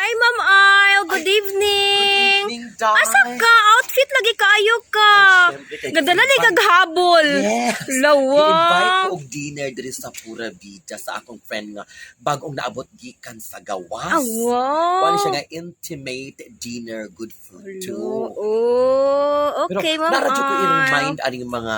Hi, Ma'am Isle. Good evening. Good evening, Day. Asa ka? Outfit lagi kaayo ka. Ay, syempre, kay Gadala ni invite. kag habol. Yes. Lawa. I-invite ko og dinner diri sa Pura Vida sa akong friend nga bagong naabot gikan sa gawas. Ah, wow. Wala siya nga intimate dinner, good for two. Oh, okay, Pero Ma'am nara jud ko Isle. i-remind aning mga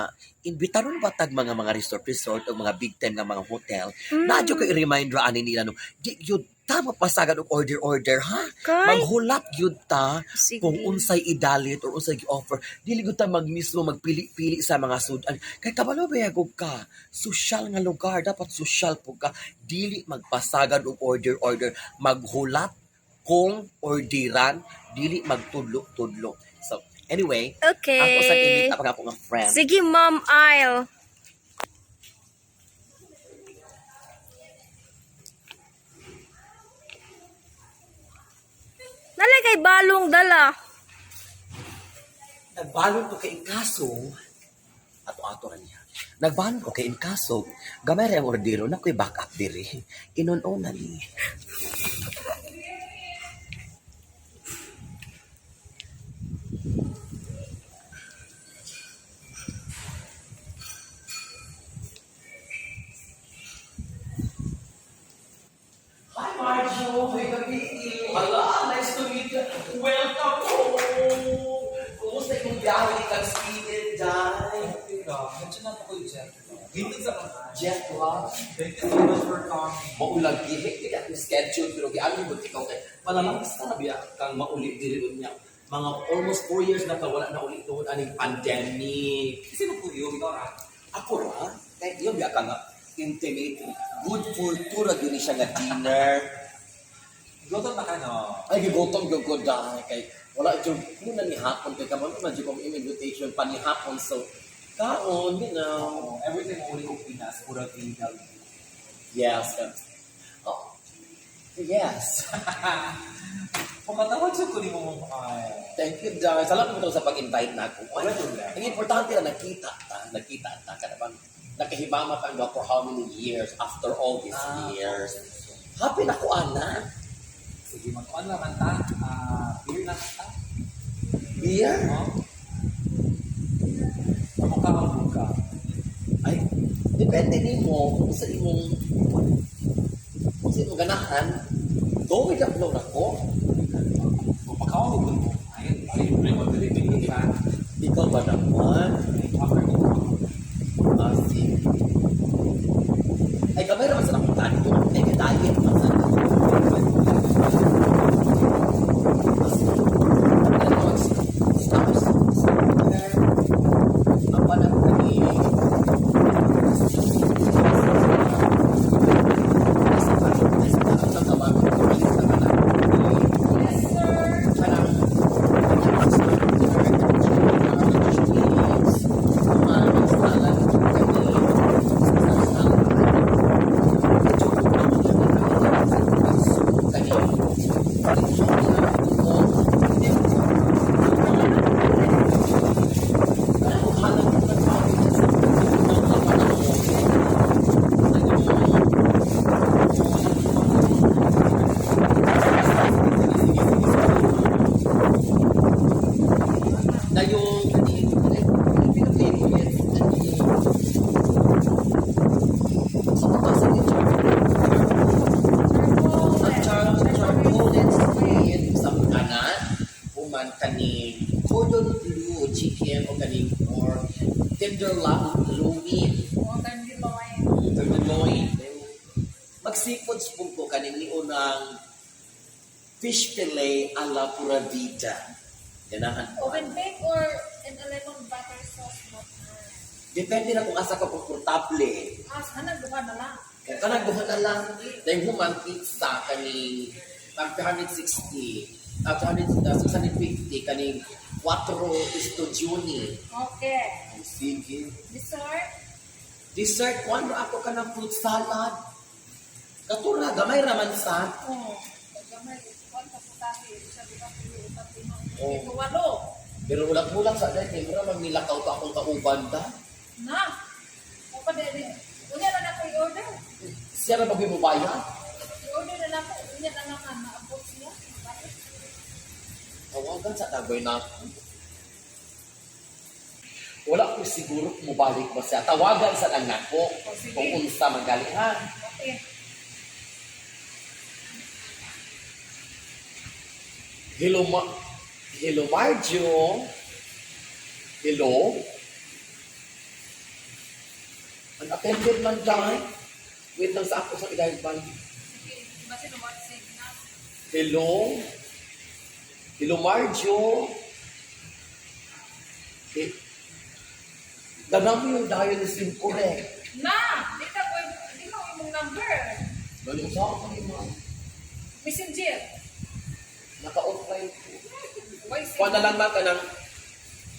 imbitaron ba tag mga resort resort o mga big time nga mga hotel. Na jud ko i-remind ra ani nila no. Di gyud ta mapasagan og order order ha. Kay? Maghulat gyud ta Sige. kung unsay idalit or unsay gi-offer. Dili gyud ta magmismo magpili-pili sa mga sudan. Kay kabalo ba yagog ka? Sosyal nga lugar, dapat sosyal po ka. Dili magpasagan og order order, maghulat kung orderan, dili magtudlo-tudlo. So, anyway, Okay. ako sa init pa ako nga friend. Sige, Ma'am Isle. Nalay kay balong dala. Nagbalon ko kay inkaso. Ato-ato ra niya. Nagbalon ko kay inkaso. Gamay ra ang ordero na ko'y back up diri. Inon-ona ni. Hi, Marjo! Hi, gabi! Hala, nice to meet you. Welcome home! Kumusta yung biyahe kang Sweden, Jai? Medyo na po kayo jet lag. Gintig sa kamay. Jet lag? Thank you so much for coming. Maulag gihit kay akong schedule pero giano mo ikaw kay malamang sabi kang mauli diri unya. Mga almost 4 years na ka wala na uli tungod aning pandemic. Kasi mo po yun, ikaw ra. Ako ra, kay iyo biya ka nga intimate, good for two ra gyud ni siya nga dinner. Gutom na ka, no? Ay, gigutom gyud ko dahil kay wala jud muna ni hapon kay kamon man jud kong invitation pa ni hapon, so kaon. Oo, every time uli ko Pinas, pura vida. Yes. Oh. Yes. Pagkatawag siya ko ni mo ay. Thank you, Dar. Salamat mo sa pag-invite na ako. Wala problema. Ang importante na nakita ta, nakita ta kada bang nakahibama ta ang for how many years after all these years. Happy na ko ana. Sige, mag-on naman ta. Ah, beer na ta. Beer? No? Ako ka magbuka. Ay, depende nimo kung sa imong ganahan. Go with the flow na ko. Mapakaw mo mo. Ay, ay, mo dili dili ka. Ikaw ba naman? Ay, cover ko. Ah, sige. Ay, kamay naman sa napunta dito. Ay, diet man sa Na yung charcoal and squid sa kanan, human kaning cordon bleu chicken o kaning or tenderloin loin. Tenderloin. Mag seafood spoon ko kaning niunang fish fillet a la pura vida. Ganahan ko. Oven bake or in a lemon butter sauce mo? Depende na kung asa ka komportable. Ah, sana duha na lang. Kung kanang duha na lang, dahil human pizza kaning tag 360, 200, 650 kaning 4 stagioni. Okay. Ay, sige. Dessert? Dessert, kuan ra ako kanang fruit salad. Katura, gamay raman sa. Oh. Gamay, kuan ka putahe. Isa, duha, tulo, upat, lima, Oh. pito, walo. Pero ulat-ulat sa dahil, kay mura magmilakaw pa akong kauban ta. Na. O pa dili. Unya na nako i-order. Siya na magbibubayan. I-order na nako. Unya na lang nga maabot siya. Tawagan sa tagoy na ako. Wala ko siguro kung mobalik ba siya. Tawagan sa lang nako O, sige. kung unsa man gali ha. Okay. Hello, Ma Hello, Marjo. Hello? Unattended man dyan. Wait lang sa ako sa idahil ba? Sige, basta lumat signal. Hello? Hello, Marjo? Eh, the number you dial is incorrect. Na! Di ta ko, di ko imong number. Dali sa ako ni ma'am. Messenger. Naka-offline ko. Why Kuha na lang ma ka ng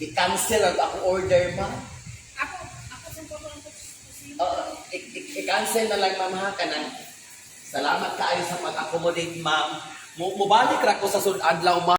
i-cancel ang akong order, ma. Ako, ako sa ko ang kusina. Oo, i-cancel na lang, ma'am, ha, kanang salamat kaayo sa pag-accommodate, ma'am. Mubalik ra ko sa sunod adlaw, ma'am.